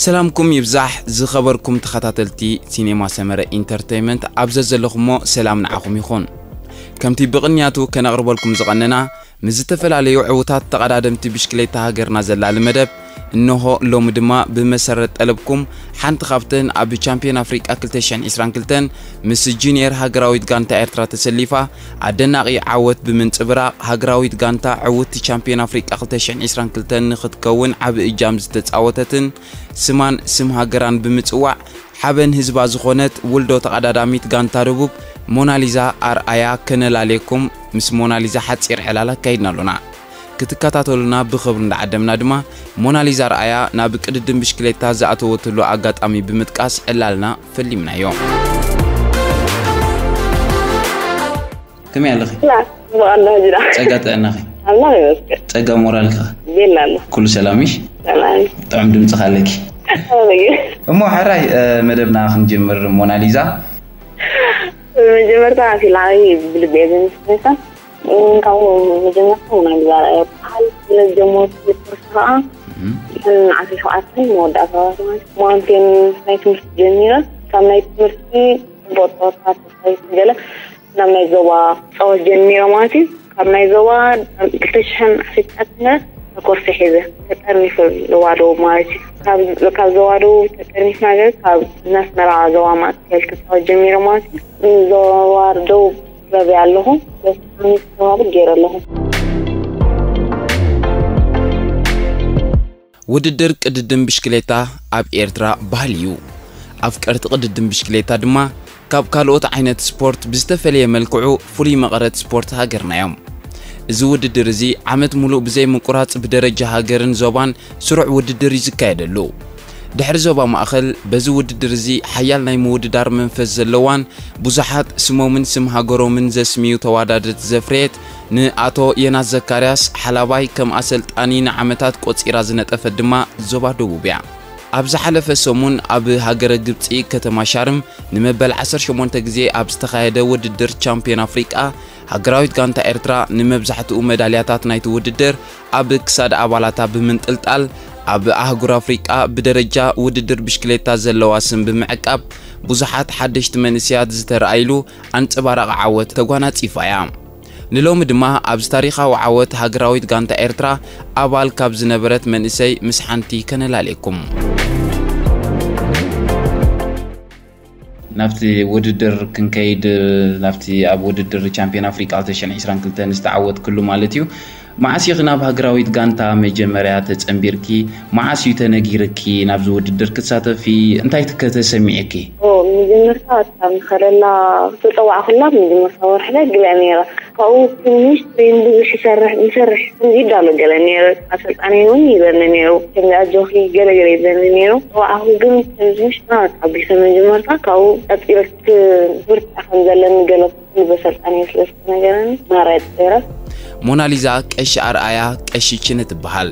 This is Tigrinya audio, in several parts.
ሰላምኩም ይብዛሕ ዝኸበርኩም ተኸታተልቲ ሲኔማ ሰመረ ኢንተርተይመንት፣ ኣብ ዘዘለኹሞ ሰላም ንዓኹም ይኹን። ከምቲ ብቕንያቱ ከነቕርበልኩም ዝቐነና፣ ምስ ዝተፈላለዩ ዕዉታት ተቐዳደምቲ ብሽክሌታ ሃገርና ዘላሊ መደብ፣ እንሆ ሎሚ ድማ ብመሰረት ጠለብኩም ሓንቲ ካብተን ኣብ ቻምፒዮን ኣፍሪቃ ክልተ ሽሕን ዕስራን ክልተን ምስ ጁኒየር ሃገራዊት ጋንታ ኤርትራ ተሰሊፋ ኣደናቒ ዓወት ብምንጽብራቕ፣ ሃገራዊት ጋንታ ዕውትቲ ቻምፒዮን ኣፍሪቃ ክልተ ሽሕን ዕስራን ክልተን ንኽትከውን ዓቢ እጃም ዝተጻወተትን ስማን ስም ሃገራን ብምጽዋዕ ሓበን ህዝባ ዝኾነት ውልዶ ተቐዳዳሚት ጋንታ ደቡብ ሞናሊዛ ኣርኣያ ከነላልየኩም ምስ ሞናሊዛ ሓጺር ዕላል ኣካይድና ኣሎና። ክትከታተሉና ብኽብሪ እንዳዓደምና ድማ ሞናሊዛ ኣርኣያ ናብ ቅድድም ብሽክሌታ ዝኣተወትሉ ኣጋጣሚ ብምጥቃስ ዕላልና ፈሊምናዮ። ከመይ ኣለኺ? ላ፣ ጽቡቕ ኣለኹ ጅራ። ጸጋ ጥዕናኺ? ኣምላኽ ይመስገን። ጸጋ ሞራልኪ? ቤላ ኣሎ። ኩሉ ሰላም እሺ? ሰላም። ጥዑም ድምጽ ኣለኪ። ኣበየ። እሞ ሕራይ፣ እ፣ መደብና ክንጅምር ሞናሊዛ። መጀመርታ ኣፊላዊ ብልቢ እየ ዘመስግነካ። እም፣ ካብኡ መጀመርታ ሞናሊዛ ኣርኣያ ይበሃል። ስለ ዝጀመርኩ ኮርስ ከዓ እም። እም፣ ዓሰርተ ሸውዓተ መወዳእታ ማለት ማውንቴን ናይ ትምህርቲ ጀሚረ። ካብ ናይ ትምህርቲ ጽቡቕ ጸወታ ተሳተፍኩ ገለ ናብ ናይ ዞባ ጸወት ጀሚረ ማለት እዩ። ካብ ናይ ዞባ ክልተ ሽሕን ዓሰርተ ትሽዓተን ኮርስ ሒዘ ተጠርኒፈ ዞባ ደቡብ ማለት እዩ። ካብ፣ ካብ ዞባ ደቡብ ተጠርኒፍና ገለ ካብ ናስመራ ዞባ ማእከል ክጻወት ጀሚረ ማለት እዩ። ዞባ ደቡብ ክለብ ኣለኹ። ብጣዕሚ ተዋህዶ ገይረ ኣለኹ። ውድድር ቅድድም ብሽክሌታ ኣብ ኤርትራ ባህሊ እዩ። ኣፍቀርቲ ቅድድም ብሽክሌታ ድማ ካብ ካልኦት ዓይነት ስፖርት ብዝተፈለየ መልክዑ ፍሉይ መቐረት ስፖርት ሃገርና እዮም። እዚ ውድድር እዚ ዓመት ሙሉእ ብዘይ ምቁራጽ ብደረጃ ሃገርን ዞባን ስሩዕ ውድድር እዩ ዝካየደሉ። ድሕሪ ዞባ ማእኸል በዚ ውድድር እዚ ሓያል ናይ ምውድዳር መንፈስ ዘለዋን ብዙሓት ስሞምን ስም ሃገሮምን ዘስምዩ ተወዳደርቲ ዘፍረየት ንኣቶ የናስ ዘካርያስ ሓላባይ ከም ኣሰልጣኒ ንዓመታት ቆጺራ ዝነጠፈት ድማ ዞባ ደቡብ እያ። ኣብ ዝሓለፈ ሰሙን ኣብ ሃገረ ግብጺ ከተማ ሻርም ንመበል ዓሰርተ ሸሞንተ ግዜ ኣብ ዝተኻየደ ውድድር ቻምፒዮን ኣፍሪቃ፣ ሃገራዊት ጋንታ ኤርትራ ንመብዛሕትኡ መዳልያታት ናይቲ ውድድር ኣብ ክሳድ ኣባላታ ብምንጥልጣል፣ ኣብ ኣህጉር ኣፍሪቃ ብደረጃ ውድድር ብሽክሌታ ዘለዋ ስም ብምዕቃብ፣ ብዙሓት ሓደሽቲ መንእሰያት ዝተረኣይሉ ኣንጸባራቒ ዓወት ተጓናጺፋ እያ። ንሎሚ ድማ ኣብዚ ታሪኻዊ ዓወት ሃገራዊት ጋንታ ኤርትራ ኣባል ካብ ዝነበረት መንእሰይ ምስ ሓንቲ ከነላልየኩም። ናብቲ ውድድር ክንከይድ፣ ናብቲ ኣብ ውድድር ቻምፒዮን ኣፍሪቃ ክልተ ሽሕን ዕስራን ክልተን ዝተዓወትክሉ ማለት እዩ። መዓስ ኢኺ ናብ ሃገራዊት ጋንታ መጀመርያ ተጸንቢርኪ? መዓስ እዩ ተነጊርኪ ናብዚ ውድድር ክትሳተፊ? እንታይ ትከ ተሰሚዕኪ? ኦ፣ መጀመርታ እታ ንኸደላ ተጸዋዕኩላ መጀመርታ ወርሒ ላይ ግብኣ ነይራ። ካብኡ ትንሽ ትሬን ብዙሕ ይሰርሕ፣ ይሰርሕ፣ ከምዚ ይዳሎ ገለ ነይረ። ኣሰልጣኒ እውን ይብለኒ ነይሩ። ከምዚ ኣጆኺ ገለ ገለ ይብለኒ ነይሩ። ተባዕኹ ግን ትንሽ ናት ኣቢሰ መጀመርታ ካብኡ ቀጺለ ትምህርቲ ከም ዘለኒ ገለ ኩሉ በሰልጣኒ ስለ ዝተነገረኒ ማራ እየ ነይረ። ሞናሊዛ ቀሺ ኣርኣያ ቀሺ ችነ ትበሃል።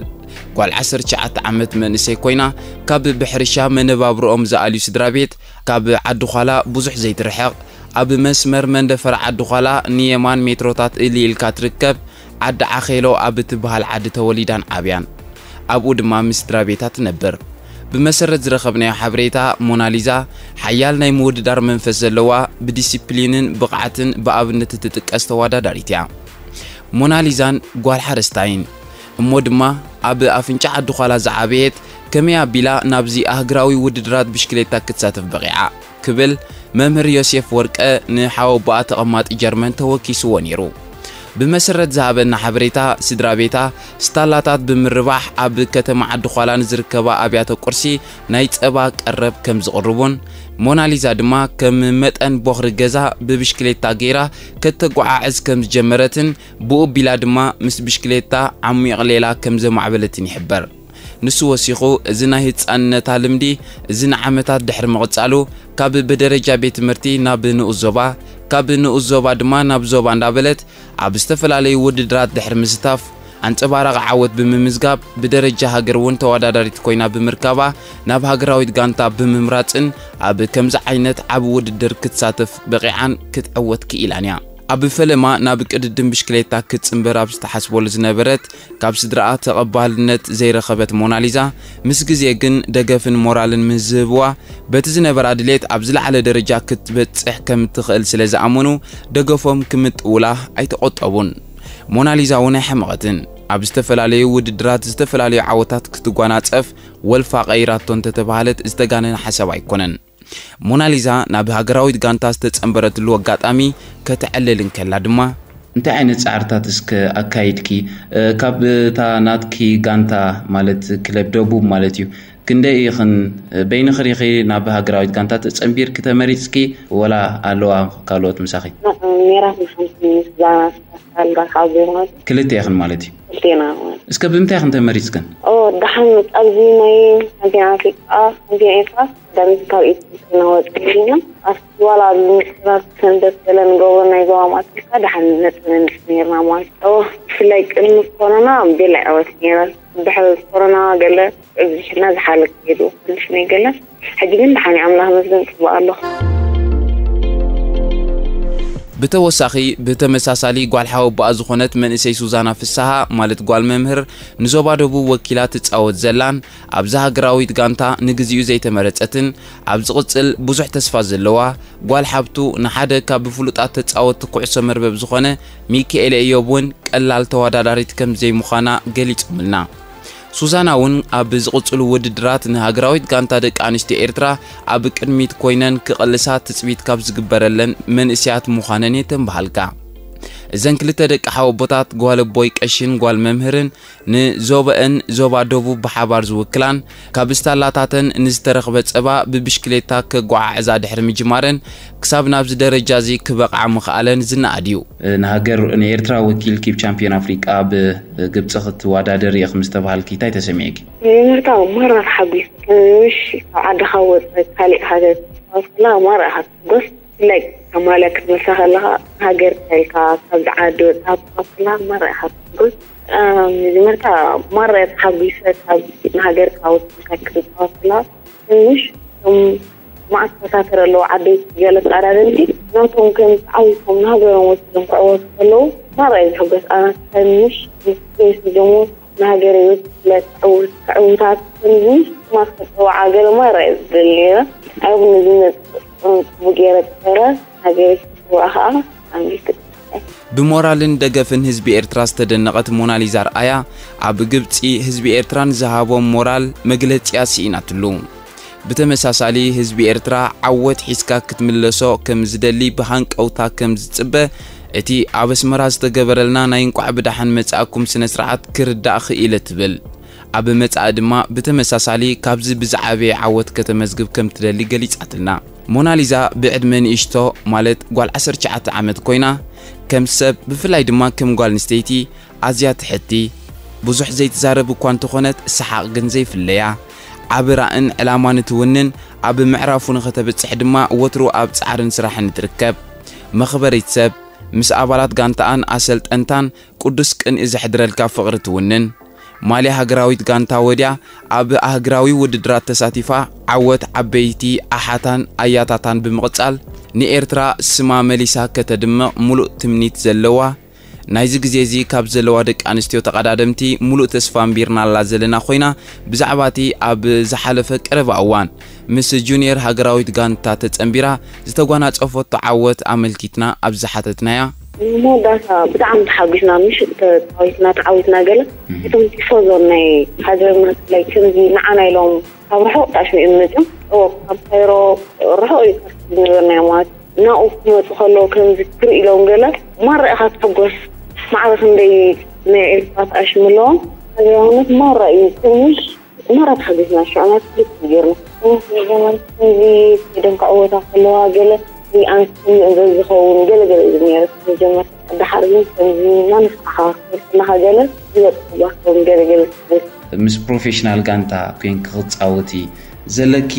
ጓል ዓሰርተ ትሽዓተ ዓመት መንእሰይ ኮይና ካብ ብሕርሻ መነባብሮኦም ዝኣልዩ ስድራ ቤት ካብ ዓዲ ዃላ ብዙሕ ዘይትርሕቕ ኣብ መስመር መንደፈራ ዓዲ ዃላ ንየማን ሜትሮታት እሊ ኢልካ ትርከብ ዓዲ ዓኼሎ ኣብ እትበሃል ዓዲ ተወሊዳን ዓብያን። ኣብኡ ድማ ምስ ስድራ ቤታ ትነብር። ብመሰረት ዝረኸብናዮ ሓበሬታ ሞናሊዛ ሓያል ናይ ምውድዳር መንፈስ ዘለዋ ብዲሲፕሊንን ብቕዓትን ብኣብነት እትጥቀስ ተወዳዳሪት እያ። ሞናሊዛን ጓል ሓረስታይን እሞ ድማ ኣብ ኣፍንጫ ዓዲ ዃላ ዝዓበየት ከመይ ኣቢላ ናብዚ ኣህግራዊ ውድድራት ብሽክሌታ ክትሳተፍ በቒዓ? ክብል መምህር ዮሴፍ ወርቀ ንሓወቦኣ ተቐማጢ ጀርመን ተወኪስዎ ነይሩ። ብመሰረት ዝሃበና ሓበሬታ ስድራ ቤታ ስታላታት ብምርባሕ ኣብ ከተማ ዓዲ ዃላ ንዝርከባ ኣብያተ ቁርሲ ናይ ጸባ ቀረብ ከም ዝቕርቡን ሞናሊዛ ድማ ከም መጠን ቦኽሪ ገዛ ብብሽክሌታ ገይራ ከተጓዓዕዝ ከም ዝጀመረትን ብኡ ኣቢላ ድማ ምስ ብሽክሌታ ዓሚቕ ሌላ ከም ዘማዕበለትን ይሕበር። ንሱ ወሲኹ፣ እዚ ናይ ህጻንነታ ልምዲ፣ እዚ ንዓመታት ድሕሪ ምቕጻሉ፣ ካብ ብደረጃ ቤት ትምህርቲ ናብ ንኡስ ዞባ፣ ካብ ንኡስ ዞባ ድማ ናብ ዞባ እንዳበለት፣ ኣብ ዝተፈላለዩ ውድድራት ድሕሪ ምስታፍ፣ ኣንጸባራቒ ዓወት ብምምዝጋብ፣ ብደረጃ ሃገር እውን ተወዳዳሪት ኮይና ብምርካባ፣ ናብ ሃገራዊት ጋንታ ብምምራጽን፣ ኣብ ከምዚ ዓይነት ዓቢ ውድድር ክትሳተፍ በቒዓን ክትዕወት ክኢላን እያ። ኣብ ፈለማ ናብ ቅድድም ብሽክሌታ ክትጽንበር ኣብ ዝተሓስበሉ ዝነበረት፣ ካብ ስድራኣ ተቐባልነት ዘይረኸበት ሞናሊዛ፣ ምስ ግዜ ግን ደገፍን ሞራልን ምስ ዝህብዋ፣ በቲ ዝነበራ ድሌት ኣብ ዝለዓለ ደረጃ ክትበጽሕ ከም እትኽእል ስለ ዝኣመኑ፣ ደገፎም ክምጥውላ ኣይተቖጠቡን። ሞናሊዛ እውን ኣይሓመቐትን። ኣብ ዝተፈላለዩ ውድድራት ዝተፈላለዩ ዓወታት ክትጓናጸፍ ወልፋ ቀይራቶ እንተተባህለት ዝተጋነነ ሓሳብ ኣይኮነን። ሞናሊዛ ናብ ሃገራዊት ጋንታ ዝተጸንበረትሉ ኣጋጣሚ ከተዕልል እንከላ ድማ፣ እንታይ ዓይነት ጻዕርታት እስከ ኣካይድኪ? እ፣ ካብ እታ ናትኪ ጋንታ፣ ማለት ክለብ ደቡብ ማለት እዩ፣ ክንደይ ኢኽን፣ እ፣ በይንኺ ዲኺ ናብ ሃገራዊት ጋንታ ተጸንቢርኪ ተመሪጽኪ፣ ወላ ኣለዋ ካልኦት ምሳኺ? ነይራትና ሓንቲ ምስዛ ኣልጋ ካብ ዘይማት ክልተ ኢኽን ማለት እዩ። ክልቴና ማለት። እስከ ብምንታይ ኢኽን ተመሪጽክን? ኦ፣ ደሓን ኣብዚ ናይ ሻምፒዮን ኣፍሪቃ፣ ሻምፒዮን ኤርትራ፣ ቀዳሚት ካብ ኢትዮጵያ ወፂኡ ኢና። ኣብቲ ዋላ ኣብ ምፅናት ሰንበት ገለ ንገብሮ ናይ ዞባ ማእከል ከኣ ደሓን ነጥቢ ነምፅእ ነይርና ማለት እዩ። ኦ፣ ብፍላይ ቅድሚ ኮሮና ቤላ ዕወት ነይራ። ድሕሪ ኮሮና ገለ ኣብዚሕና ዝሓለ ከይዱ፣ ትንሽ ናይ ገለ። ሕጂ ግን ደሓን እዩ፣ ኣምላኽ መስገን፣ ጽቡቕ ኣለኹ። ብተወሳኺ፣ ብተመሳሳሊ ጓል ሓወቦኣ ዝኾነት መንእሰይ ሱዛና ፍስሃ፣ ማለት ጓል መምህር፣ ንዞባ ደቡብ ወኪላ ትጻወት ዘላን ኣብዛ ሃገራዊት ጋንታ ንግዚኡ ዘይተመረጸትን፣ ኣብ ዝቕጽል ብዙሕ ተስፋ ዘለዋ ጓል ሓብቱ፣ ንሓደ ካብ ብፍሉጣት ተጻወትቲ ኩዕሶ መርበብ ዝኾነ ሚካኤል እዮብ እውን ቀላል ተወዳዳሪት ከም ዘይምዃና ገሊጾምልና። ሱዛና እውን ኣብ ዝቕጽሉ ውድድራት ንሃገራዊት ጋንታ ደቂ ኣንስትዮ ኤርትራ ኣብ ቅድሚት ኮይነን ክቐልሳ ትጽቢት ካብ ዝግበረለን መንእሰያት ምዃነን እየን ተንበሃልካ። እዘን ክልተ ደቂ ሓወቦታት፣ ጓል ኣቦይ ቀሺን ጓል መምህርን፣ ንዞበአን ዞባ ደቡብ ብሓባር ዝውክላን፣ ካብ ስታላታተን ንዝተረኽበ ጸባ ብብሽክሌታ ከጓዓዕዛ ድሕሪ ምጅማረን፣ ክሳብ ናብዚ ደረጃ እዚ ክበቕዓ ምኽኣለን ዝነኣድ እዩ። ንሃገር፣ ንኤርትራ ወኪልኪ ኣብ ቻምፒዮን ኣፍሪቃ ኣብ ግብጺ ክትወዳደሪ ኢኺ ምስ ተባሃልኪ እንታይ ተሰሚዕኪ? መጀመርታ ማራ ተሓጒሰ። ትንሽ ካብ ዓድኻ ወጸ ካሊእ ሃገር ክትጻወት ከለኻ ማራ ኢኻ ትሕጎስ። ብፍላይ ካብ ማልያ ክትመልሳ ከለኻ ሃገርካ ኢልካ ካብዚ ዓዲ ወጻኻ ክትጻወት ከለኻ ማራ ኢኻ ትሕጎስ። እ፣ መጀመርታ ማራ እየ ተሓጒሰ ካብ ንሃገርካ ወኪልካ ክትጻወት ከለኻ። ትንሽ እቶም መዓት ተሳተር ኣለዉ ዓበይቲ ገለ ተቐዳደምቲ፣ ናቶም ከም ተዓዊቶም ንሃገሮም ወኪሎም ክዕወቱ ከለዉ ማራ እዩ ዝሕጎስ። ኣነ ትንሽ ምስ ፕሬስ ጀምሮ ንሃገረይ ወኪለ ክዕውት፣ ክዕውታት ከምዚ ማስ ክጽዋዓ ገለ ማራ እየ ዝደሊ ነይረ። ኣብ ንዝመጽእ ጽቡቅ ገይረ ክሰረ ሃገረይ ክጽዋዓ ከኣ ኣንቢት። ብሞራልን ደገፍን ህዝቢ ኤርትራ ዝተደነቐት ሞናሊዛ ኣርኣያ፣ ኣብ ግብጺ ህዝቢ ኤርትራ ንዝሃቦም ሞራል መግለጺኣ ስኢናትሉ። ብተመሳሳሊ፣ ህዝቢ ኤርትራ ዓወት ሒዝካ ክትምለሶ ከም ዝደሊ ብሃንቀውታ ከም ዝጽበ፣ እቲ ኣብ ኣስመራ ዝተገበረልና ናይ እንቋዕ ብደሓን መጻእኩም ስነ ስርዓት ክርዳእ ክኢለ ትብል። ኣብ መጻኢ ድማ ብተመሳሳሊ ካብዚ ብዝዓበየ ዓወት ከተመዝግብ ከም ትደሊ ገሊጻትልና። ሞናሊዛ ብዕድመ ንእሽቶ፣ ማለት ጓል ዓሰርተ ትሽዓተ ዓመት ኮይና፣ ከም ሰብ፣ ብፍላይ ድማ ከም ጓል ኣንስተይቲ፣ ኣዝያ ትሕቲ፣ ብዙሕ ዘይትዛረብ እኳ እንተኾነት፣ ሰሓቕ ግን ዘይፍለያ፣ ዓቢ ራእን ዕላማን እትውንን፣ ኣብ ምዕራፉ ንኸተብጽሕ ድማ ወትሩ ኣብ ጻዕርን ስራሕን እትርከብ፣ መኽበሪት ሰብ፣ ምስ ኣባላት ጋንታኣን ኣሰልጠንታን ቅዱስ ቅንኢ ዘሕድረልካ ፍቕሪ ትውንን። ማልያ ሃገራዊት ጋንታ ወድያ ኣብ ኣህግራዊ ውድድራት ተሳቲፋ፣ ዓወት ዓበይቲ ኣሓታን ኣያታታን ብምቕጻል፣ ንኤርትራ ስማ መሊሳ ከተድምቕ ምሉእ ትምኒት ዘለዋ፣ ናይዚ ግዜ እዚ ካብ ዘለዋ ደቂ ኣንስትዮ ተቐዳደምቲ ምሉእ ተስፋ ኣንቢርናላ ዘለና ኮይና፣ ብዛዕባ እቲ ኣብ ዝሓለፈ ቀረባ እዋን ምስ ጁንየር ሃገራዊት ጋንታ ተጸንቢራ ዝተጓናጸፈቶ ዓወት ኣመልኪትና ኣብ ዝሓተትናያ፣ መወዳእታ ብጣዕሚ ተሓጒስና፣ ምሽ ተጻዊትና፣ ተዓዊትና ገለ፣ እቶም ቲፎዞ ናይ ሃገርና፣ ብፍላይ ከምዚ ንዓና ኢሎም ካብ ርሑቕ ተኣሽሚኦም መጺኦም፣ እዎ፣ ካብ ካይሮ ርሑቕ እዩ ካብቲ ዝነበርናዮ፣ ማለት ናብኡ ክመጹ ከለዉ ከምዚ ክርኢ ኢሎም ገለ ማራ ኢኻ ትሕጎስ። ማዕረ ክንደይ ናይ ኤርትራ ተኣሽሙ ኣለዎም። ሃገራውነት ማራ እዩ ትንሽ ማራ ተሓጒስና። ሽዑ ናይ ክልተ ጌርና። እህ፣ መጀመርያ ከምዚ ከይደን ክዕወታ ከለዋ ገለ ኣንስ ዝኸውን ገለ ገለ እዩ ነይሩ። መጀመርታ፣ ድሓር ግን ከምዚ እናነፋዕኻ ክትብል ከለኻ ገለ ዝበጽሑ ባኮም ገለ ገለ ትብል። ምስ ፕሮፌሽናል ጋንታ ኮይንኪ ክትጻወቲ ዘለኪ፣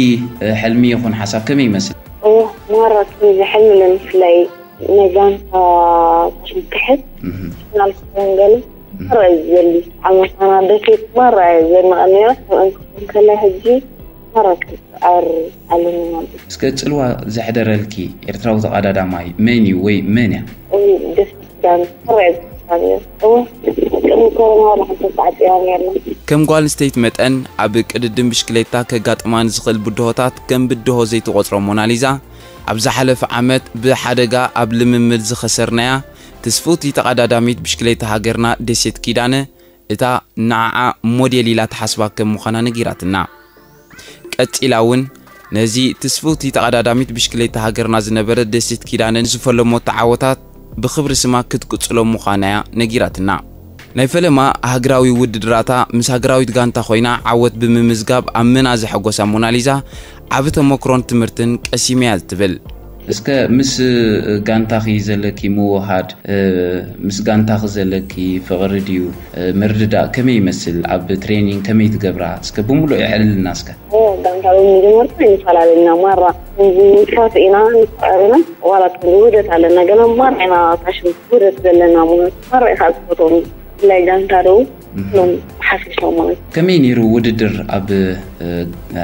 እ፣ ሕልሚ ይኹን ሓሳብ ከመይ ይመስል? ኦ፣ ማራ ከምዚ ሕልሚ ለምስለይ ናይ ጋንታ ክትሕዝ እህ። ፕሮፌሽናል ክትኸውን ገለ እህ። ማራ እዩ ዘሊ። ኣብ መሳና ደሴት ማራ እዩ ዘድንቐኒ ነይረ። ከምኡ ክኸውን ከሎ ሕጂ ማራ ክጽዓር ኣለኒ ማለት እዩ። እስከ ጽልዋ ዘሕደረልኪ ኤርትራዊ ተቐዳዳማይ መን እዩ ወይ መን እያ? ኦ፣ ደስ ዳን ረ እወ ቅድሚ ኮሮና ዋላ ሓንቲ ተዓፅያ ነርና። ከም ጓል ኣንስተይቲ መጠን ኣብ ቅድድም ብሽክሌታ ከጋጥማ ንዝኽእል ብድሆታት ከም ብድሆ ዘይትቖፅሮ ሞናሊዛ፣ ኣብ ዝሓለፈ ዓመት ብሓደጋ ኣብ ልምምድ ዝኸሰርናያ ትስፍውቲ ተቐዳዳሚት ብሽክሌታ ሃገርና ደሴት ኪዳነ፣ እታ ንዓኣ ሞዴል ኢላ ትሓስባ ከም ምዃና ነጊራትና። ቀጺላ እውን ነዚ ትስፍውቲ ተቐዳዳሚት ብሽክሌታ ሃገርና ዝነበረት ደሴት ኪዳነ ንዝፈለሞቶ ዓወታት ብኽብሪ ስማ ክትቅጽሎ ምዃና እያ ነጊራትና። ናይ ፈለማ ሃገራዊ ውድድራታ ምስ ሃገራዊት ጋንታ ኮይና ዓወት ብምምዝጋብ ኣብ ምና ዘሐጎሳ ሞናሊዛ ዓቢ ተመክሮን ትምህርትን ቀሲመ እያ ትብል። እስከ ምስ ጋንታኺ ዘለኪ ምውሃድ፣ እ፣ ምስ ጋንታኺ ዘለኪ ፍቕሪ ድዩ፣ እ፣ ምርድዳእ ከመይ ይመስል? ኣብ ትሬኒንግ ከመይ ትገብራ? እስከ ብምሉእ የዕልልና እስከ። ኦ፣ ጋንታ ብምጅምርታ ይፈላለና ማራ። ከምዚ ውፋት ኢና ንፍቀር ኢና፣ ዋላ ከምዚ ውህደት ኣለና፣ ገና ማራ ኢና ታሽም ውህደት ዘለና ማለት ማራ ኢኻ ዝፈትዎም። ብፍላይ ጋንታ ደው ሎም ሓፊሶም ማለት። ከመይ ነይሩ ውድድር ኣብ፣ እ፣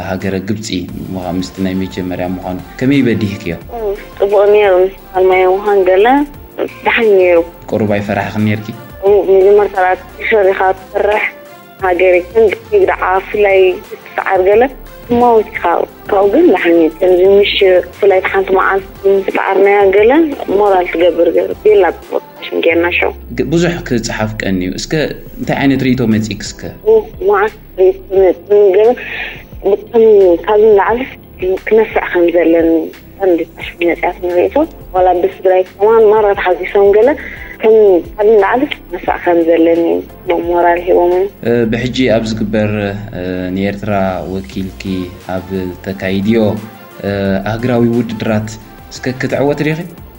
ሃገረ ግብጺ ምዃ-፣ ምስቲ ናይ መጀመርያ ምዃኑ ከመይ በዲህክዮ? ኦ፣ ጽቡቕ ነይሩ። ምስ ካልማዮ ምዃን ገለ ደሓን ነይሩ። ቁሩብ ኣይፈራሕኽን ነይርኪ? ኦ፣ መጀመርታ ራት ሽሪኻ ትፈርሕ። ሃገር ግን ግዳ ብፍላይ ትሰዓር ገለ ትማወት ኢኻ። ካብኡ ግን ደሓን እዩ። ከምዚ ምሽ ብፍላይ ሓንቲ መዓልቲ ምስ ሰዓርናያ ገለ ሞራል ትገብር ገለ። ቤላ ጽቡቕ ሽም ጌርና ሸው። ግ-፣ ብዙሕ ክጽሓፍ ቀንዩ። እስከ እንታይ ዓይነት ርእይቶ መጺእክ እስከ? ኦ፣ መዓት ርእይቶ መጺእኒ ገለ። ብጣዕሚ ካብ ንላዕሊ ክነፍዕ ከም ዘለኒ ቀንዲ ፋሽን መፅያት ንርእቶ ዋላ ብስድራይ ከማን ማራ ተሓጒሶም ገለ ከም ካብ ንላዕሊ ክነፍዕ ከም ዘለኒ ሞራል ሂቦምን። እ፣ ብሕጂ ኣብ ዝግበር፣ እ፣ ንኤርትራ ወኪልኪ ኣብ ተካይድዮ፣ እ፣ ኣህግራዊ ውድድራት እስከ ክትዕወት ዲኺ?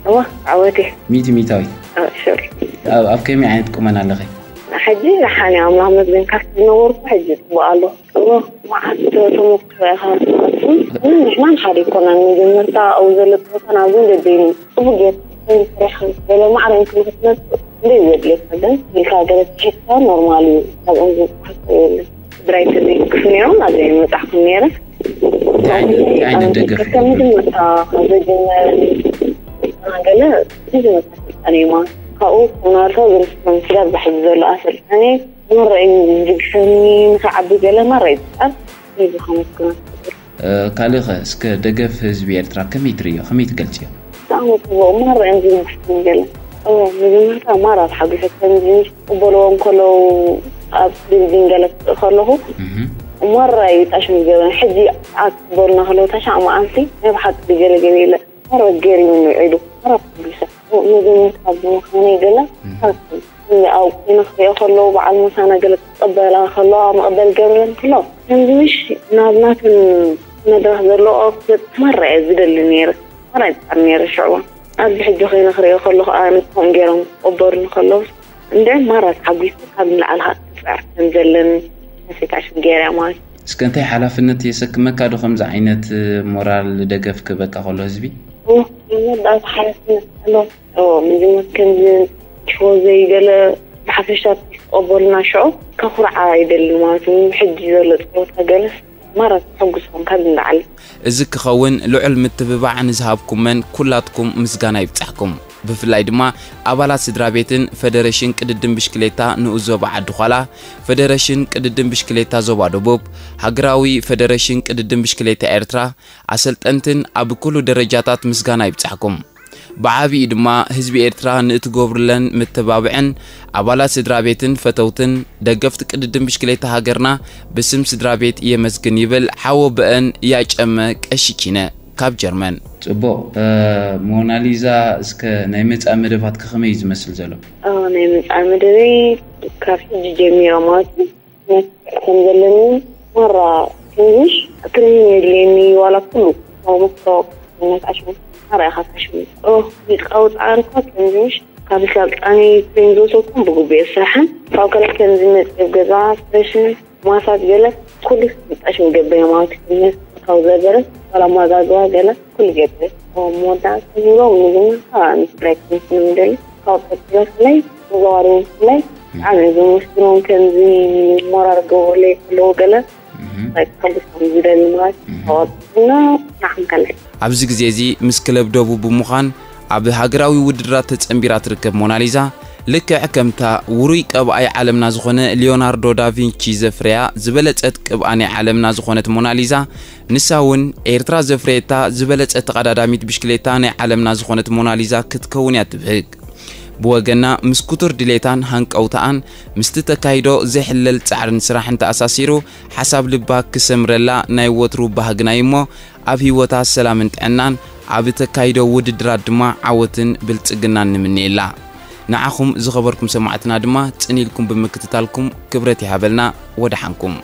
እወ ዓወት እየ። ሚእቲ ሚእታዊት። እ፣ ሹር። ኣብ፣ ኣብ ከመይ ዓይነት ቁመና ኣለኺ? ሕጂ ደሓን እየ ኣምላኽ መስገን ካብቲ ዝነበርኩ ሕጂ ጽቡቕ ኣለኹ። እወ መዓት ተመክሮ ኢኻ ትቐስም። ግን ንሕና ንሓደ ኣይኮናን መጀመርታ ኣብኡ ዘሎ ጸወታ ናብዚ ደበይኒ ጽቡቕ ጌርካ ፍሬኻ ገለ ማዕረ እንክንክትመጽእ እንደ ዘድልየካ ግን ኢልካ ገለ ትሒዝካ ኖርማል እዩ። ካብኦም ዝጽሓፎ የለን። ስድራይ ተደግፍ ነይሮም ናብዚ ኣይመጻእኩን ነይረ። እንታይ ዓይነት፣ እንታይ ዓይነት ደገፍ? ከም መጀመርታ ካብ ዘጀመረ ገለ መጀመርታ ስልጣን እዩ ማለት ካብኡ ናርቶ ዝርስ ስጋብ ዝሕዚ ዘሎ ኣሰልጣኒ መረይ ዝድግፈኒ ንክዓቢ ገለ መረይ ዝጣል እዩ ዝኸመስግና። እ፣ ካልእኸ እስከ ደገፍ ህዝቢ ኤርትራ ከመይ ትርእዮ? ከመይ ትገልጽዮ? ብጣዕሚ ጽቡቕ ማራ እዮም ዝምስክሩ ገለ። ኦ፣ መጀመርታ ማራ ተሓጒሰ ከምዚ ክቕበልዎ እንከለዉ ኣብ ቴሌቪዥን ገለ ክርኢ ከለኹ እህ። ማራ እዩ ጣሽም ዝገበን። ሕጂ ኣክበሩና ከለዉ ተሻዕ መዓልቲ ናይ ብሓቂ ገለ ገለ የለ። ማራ ገሪሙኒ ውዒሉ። ማራ ተሓጒሰ። ኦ፣ መጀመርታ ብምዃነይ ገለ እህ። ኣብ ኮይነ ክሪኦ ከለዉ በዓል ምሳና ገለ ክቕበላ ከለዋ መቕበል ገብረን ከሎ ከምዚ ምሽ ናብ ናተን መድረኽ ዘለዎ ክበጽሕ ማራ እየ ዝደሊ ነይረ። ማራ ይጣር ነይረ ሽዕዋ። ኣብዚ ሕጂ ኮይነ ክሪኦ ከለኹ ኣነ ከምኡ ገይሮም ክቕበሉኒ ከለዉ እንደ ማራ ተሓጒሰ ካብ ንላዕሊ ክትፍዕ ከም ዘለኒ ተሰካሽም ገይረ ማለት እዩ። እስከ እንታይ ሓላፍነት የሰክመካ ዶ ከምዚ ዓይነት ሞራል ደገፍ ክበካ ከሎ ህዝቢ? እወ፣ መወዳእታ ሓላፍነት ኣሎ። እወ፣ መጀመርያ ከምዚ ሽወ ዘይገለ ብሓፈሻ ተቐበሉና ሽዑ ከኹርዓ ይደሊ ማለት እዩ። ሕጂ ዘሎ ጸወታ ገለስ ማራ ተሐጉስኩም ካብ ንላዕሊ። እዚ ክኸውን ልዑል ምትብባዕ ንዝሃብኩመን ኩላትኩም ምስጋና ይብጻሕኩም። ብፍላይ ድማ ኣባላት ስድራ ቤትን ፈደረሽን ቅድድም ብሽክሌታ ንኡስ ዞባ ዓዲ ዃላ፣ ፈደረሽን ቅድድም ብሽክሌታ ዞባ ደቡብ፣ ሃገራዊ ፈደረሽን ቅድድም ብሽክሌታ ኤርትራ፣ ኣሰልጠንትን ኣብ ኩሉ ደረጃታት ምስጋና ይብጻሕኩም። ብዓቢኡ ድማ ህዝቢ ኤርትራ ንእትገብሩለን ምትባብዕን ኣባላት ስድራ ቤትን ፈተውትን ደገፍቲ ቅድድም ብሽክሌታ ሃገርና ብስም ስድራ ቤት የመስግን ይብል ሓወ በአን ያጨመ ቀሺ ኪነ ካብ ጀርመን። ጽቡቕ። እ፣ ሞናሊዛ፣ እስከ ናይ መጻኢ መደባትኪ ከመይ እዩ ዝመስል ዘሎ? እ፣ ናይ መጻኢ መደበይ ካብ ሕጂ ጀሚረ ማለት እዩ። ከም ዘለኒ ማራ ትንሽ ትሬኒንግ የድልየኒ ዋላ ኩሉ ተሞክሮ ነታሽሙ ማራ ኢኻ ታሽሙ ኦ ይቃውጣ ኣልኳ ትንሽ ካብ ስልጣኒ ትሬን ዝወሰድኩም ብግቡእ የስራሕን ካብ ከላይ ከምዚ መፅብ ገዛ ፍሬሽን ማሳጅ ገለ ኩሉ ምጣሽ ምገበየ ማለት እዩ ካብ ዘበረ ዋላ ማዛግባ ገለ ኩሉ ገበ መወዳእታ ዝብሎ ንግምታ ንስድራይ ክምስሉ ምደሊ ካብ ቀጥሎ ብፍላይ ተዘዋሪቦም ብፍላይ ብጣዕሚ እየ ዘመስግኖም ከምዚ ሞራል ገብሩለይ ከለዉ ገለ ከልሶም ዝደሊ ማለት ተዋፅና ንዓኹም ከለይ ኣብዚ ግዜ እዚ ምስ ክለብ ደቡብ ብምዃን ኣብ ሃገራዊ ውድድራት ተጸንቢራ ትርከብ ሞናሊዛ፣ ልክዕ ከምታ ውሩይ ቀብኣይ ዓለምና ዝኾነ ሊዮናርዶ ዳቪንቺ ዘፍረያ ዝበለጸት ቅብኣ ናይ ዓለምና ዝኾነት ሞናሊዛ፣ ንሳ እውን ኤርትራ ዘፍረየታ ዝበለጸት ተቐዳዳሚት ብሽክሌታ ናይ ዓለምና ዝኾነት ሞናሊዛ ክትከውን እያ ትብህግ። ብወገና ምስ ክቱር ድሌታን ሃንቀውታኣን ምስቲ ተካይዶ ዘይሕለል ጻዕርን ስራሕን ተኣሳሲሩ ሓሳብ ልባ ክሰምረላ ናይ ወትሩ ባህግና እዩ እሞ ኣብ ህይወታ ሰላምን ጥዕናን ኣብ ተካይዶ ውድድራት ድማ ዓወትን ብልጽግናን ንምንየላ። ንዓኹም ዝኸበርኩም ሰማዕትና ድማ ጽን ኢልኩም ብምክትታልኩም ክብረት ይሃበልና። ወደሓንኩም።